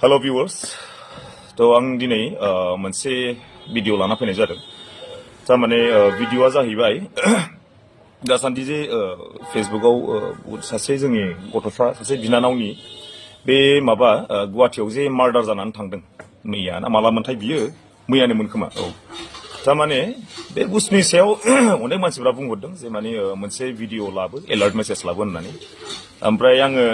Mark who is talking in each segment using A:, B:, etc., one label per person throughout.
A: Hello viewers, तो आं दिनै मोनसे भिडिअ लाना फैनाय जादों। थारमाने भिडिअआ जाहैबाय दासान्दि जे फेसबुकआव सासे जोंनि गथ'सा सासे बिनानावनि बे माबा गुवाहाटीयाव जे मार्डार जानानै थांदों मैया ना मालामोनथाय बियो मैयानोमोन खोमा औ थारमाने बे बुस्थुनि सायाव अनेक मानसिफ्रा बुंहरदों जे माने मोनसे भिडिअ लाबो एलार्ट मेसेज लाबो होननानै ओमफ्राय आङो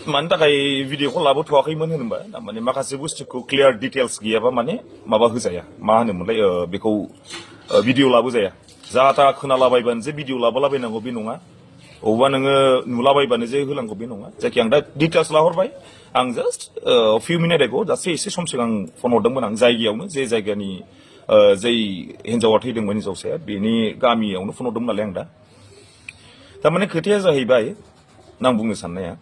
A: मानि थाखाय भिडिअखौ लाबोथ'वाखैमोन होनबा माने माखासे बुस्थुखौ क्लियार डिटेल्स गैयाबा माने माबा होजाया मा होनोमोनलाय बेखौ भिडिअ लाबोजाया जाहा थाहा खोनालाबायबानो जे भिडिअ लाबोलाबायनांगौ बे नङा अबेबा नोङो नुलाबायबानो जे होनांगौ बे नङा जायखि आं दा डिटेल्स लाहरबाय आं जास्ट फिउ मिनिट एगो दासो एसे सम सिगां फन हरदोंमोन आं जायगायावनो जे जायगानि जै हिन्जावा थैदोंमोन हिन्जावसाया बेनि गामियावनो फन हरदोंमोन नालाय आं दा थारमाने खोथाया जाहैबाय आं बुंनो साननाया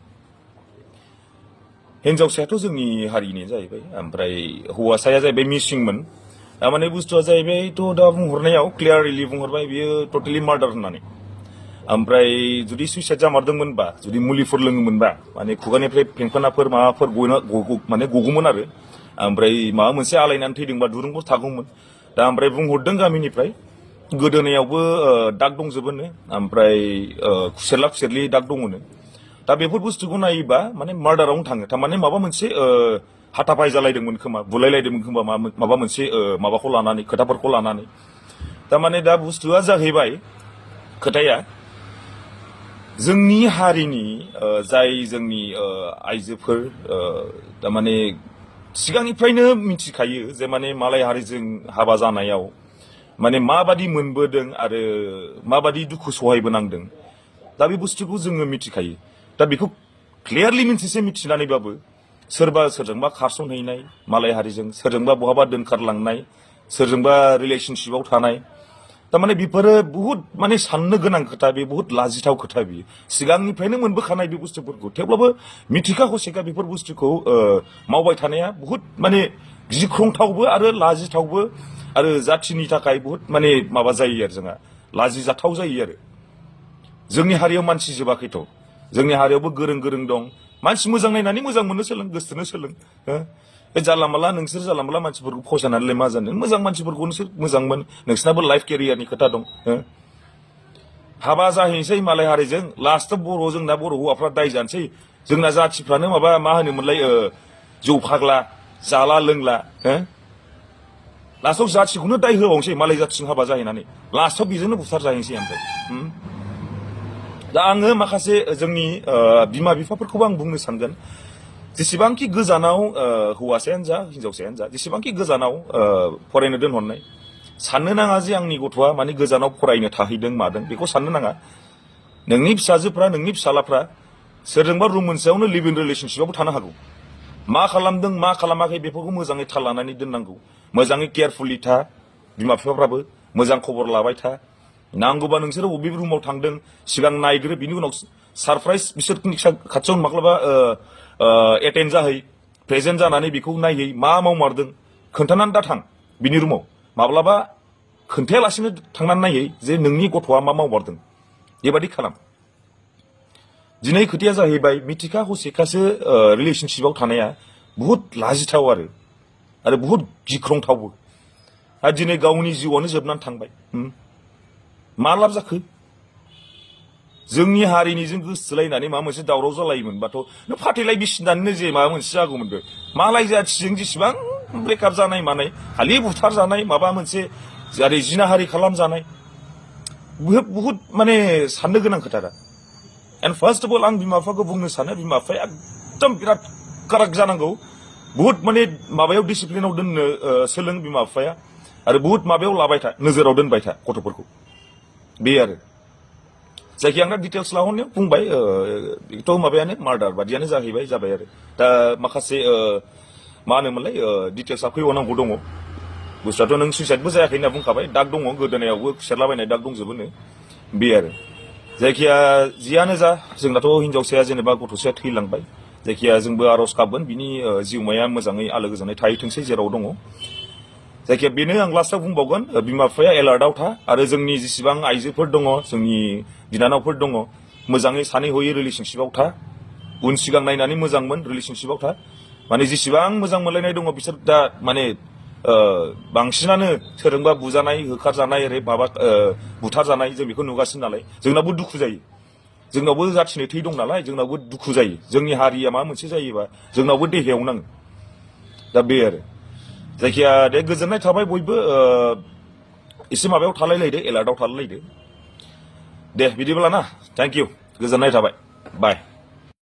A: हिन्जावसायाथ' जोंनि हारिनि जाहैबाय ओमफ्राय हौवासाया जाहैबाय मिसिंमोन माने बुस्थुआ जाहैबायथ' दा बुंहरनायाव क्लियारलि बुंहरबाय बियो टटेलि मार्डार होननानै ओमफ्राय जुदि सुइसाइड जामारदोंमोनबा जुदि मुलिफोर लोङोमोनबा माने खुगानिफ्राय फेंफोनाफोर माबाफोर माने गगौमोन आरो ओमफ्राय माबा मोनसे आलायनानै थैदोंबा दुरुंफोर थागौमोन दा ओमफ्राय बुंहरदों गामिनिफ्राय गोदोनायावबो दाग दंजोबोनो ओमफ्राय खुसेरला खुसेरलि दाग दङनो दा बेफोर बुस्थुखौ नायोबा माने मार्डारावनो थाङो थारमाने माबा मोनसे हाथापाय जालायदोंमोन खोमा बुलायलायदोंमोन खोमा माबा मोनसे माबाखौ लानानै खोथाफोरखौ लानानै थारमाने दा बुस्थुआ जाहैबाय खोथाया जोंनि हारिनि जाय जोंनि आइजोफोर थारमाने सिगांनिफ्रायनो मिथिखायो जे माने मालाय हारिजों हाबा जानायाव माने माबादि मोनबोदों आरो माबादि दुखु सहायबोनांदों दा बे बुस्थुखौ जोङो मिथिखायो दा बेखौ क्लियारलि मिथिसे मिथिनानैबाबो सोरबा सोरजोंबा खारसनहैनाय मालाय हारिजों सोरजोंबा बहाबा दोनखारलांनाय सोरजोंबा रिलेशनशिपआव थानाय थारमाने बेफोरो बुहुत माने साननो गोनां खोथा बे बुहुत लाजिथाव खोथा बियो सिगांनिफ्रायनो मोनबोखानाय बे बुस्थुफोरखौ थेवब्लाबो मिथिखा हसेखा बेफोर बुस्थुखौ मावबाय थानाया बुहुत माने गिख्रंथावबो आरो लाजिथावबो आरो जाथिनि थाखाय बुहुत माने माबा जायो आरो जोंहा लाजिजाथाव जायो आरो जोंनि हारियाव मानसि जोबाखैथ' जोंनि हारियावबो गोरों गोरों दं मानसि मोजां नायनानै मोजां मोननो सोलों गोसोथोनो सोलों बे जानला माला नोंसोर जानला माला मानसिफोरखौ फसायनानैलाय मा जानो मोजां मानसिफोरखौ नोंसोर मोजां मोन नोंसिनाबो लाइफ केरियारनि खोथा दं हाबा जाहैनोसै मालाय हारिजों लास्टआव बर' जोंना बर' हौवाफ्रा दाय जानोसै जोंना जाथिफ्रानो माबा मा होनोमोनलाय जौ फाग्ला जाला लोंला लास्टआव जाथिखौनो दाय होबावनोसै मालाय जाथिजों हाबा जाहैनानै लास्टआव बेजोंनो बुथार जाहैनोसै ओमफ्राय दा आङो माखासे जोंनि बिमा बिफाफोरखौबो आं बुंनो सानगोन जेसेबांखि गोजानाव हौवासायानो जा हिन्जावसायानो जा जेसेबांखि गोजानाव फरायनो दोनहरनाय साननो नाङा जे आंनि गथ'आ माने गोजानाव फरायनो थाहैदों मादों बेखौ साननो नाङा नोंनि फिसाजोफ्रा नोंनि फिसालाफ्रा सोरजोंबा रुम मोनसेयावनो लिभ इन रिलेशनशिपआवबो थानो हागौ मा खालामदों मा खालामाखै बेफोरखौ मोजाङै थाल लानानै दोननांगौ मोजाङै केयारफुलि था बिमा बिफाफ्राबो मोजां खबर लाबाय था नांगौबा नोंसोरो बबे रुमाव थांदों सिगां नायग्रो बिनि उनाव सारप्राइज बिसोरनि खाथियाव माब्लाबा एटेन्ड जाहै प्रेजेन्ट जानानै बेखौ नायहै मा मावमारदों खोन्थानानै दा थां बिनि रुमाव माब्लाबा खोन्थायालासिनो थांनानै नायहै जे नोंनि गथ'आ मा मावमारदों बेबादि खालाम दिनै खोथाया जाहैबाय मिथिखा हसेखासो रिलेशनशिपआव थानाया बुहुत लाजिथाव आरो बुहुत गिख्रंथावबो आरो दिनै गावनि जिउआनो जोबनानै थांबाय मा लाब जाखो जोंनि हारिनिजों गोसोलायनानै माबा मोनसे दावराव जालायोमोनबाथ' नों फाथैलाय बिसिनानैनो जे माबा मोनसे जागौमोन बे मालाय जाथिजों जेसेबां ब्रेकआप जानाय मानाय खालि बुथार जानाय माबा मोनसे जेरै जिनाहारि खालामजानाय बुहुत माने साननो गोनां खोथा दा एन्ड फार्स्ट अफ अल आं बिमा बिफाखौ बुंनो सानो बिमा बिफाया एकदम बिराद काराक जानांगौ बुहुत माने माबायाव डिसिप्लिनाव दोननो सोलों बिमा बिफाया आरो बुहुत माबायाव लाबाय था नोजोराव दोनबाय था गथ'फोरखौ बे आरो जायखि आं दा डिटेल्स लाहरनायाव बुंबाय बेथ' माबायानो मार्डार बादियानो जाहैबाय जाबाय आरो दा माखासे मा होनोमोनलाय डिटेल्सआ फैबावनांगौ दङ बुस्थुआथ' नों सुइसाइडबो जायाखै होनना बुंखाबाय दाग दङ गोदोनायावबो खुसेरलाबायनाय दाग दंजोबोनो बे आरो जायखिया जियानो जा जोंनाथ' हिन्जावसाया जेनेबा गथ'साया थैलांबाय जायखिया जोंबो आर'ज गाबगोन बिनि जिउमाया मोजाङै आलो गोजोनै थाहैथोंसै जेराव दङ जायखिया बेनो आं लास्टआव बुंबावगोन बिमा बिफाया एलार्टआव था आरो जोंनि जेसेबां आइजोफोर दङ जोंनि बिनानावफोर दङ मोजाङै सानै हयै रिलेशनशिपआव था उन सिगां नायनानै मोजां मोन रिलेशनशिपआव था माने जेसेबां मोजां मोनलायनाय दङ बिसोर दा माने बांसिनानो सोरजोंबा बुजानाय होखारजानाय ओरै माबा बुथारजानाय जों बेखौ नुगासिनो नालाय जोंनाबो दुखु जायो जोंनावबो जाथिनि थै दं नालाय जोंनावबो दुखु जायो जोंनि हारिया माबा मोनसे जायोबा जोंनावबो देहायाव नाङो दा बे आरो जायखिया दे गोजोननाय थाबाय बयबो एसे माबायाव थालायलायदो एलार्टआव थालायलायदो दे बिदिब्ला ना थेंक इउ गोजोननाय थाबाय बाय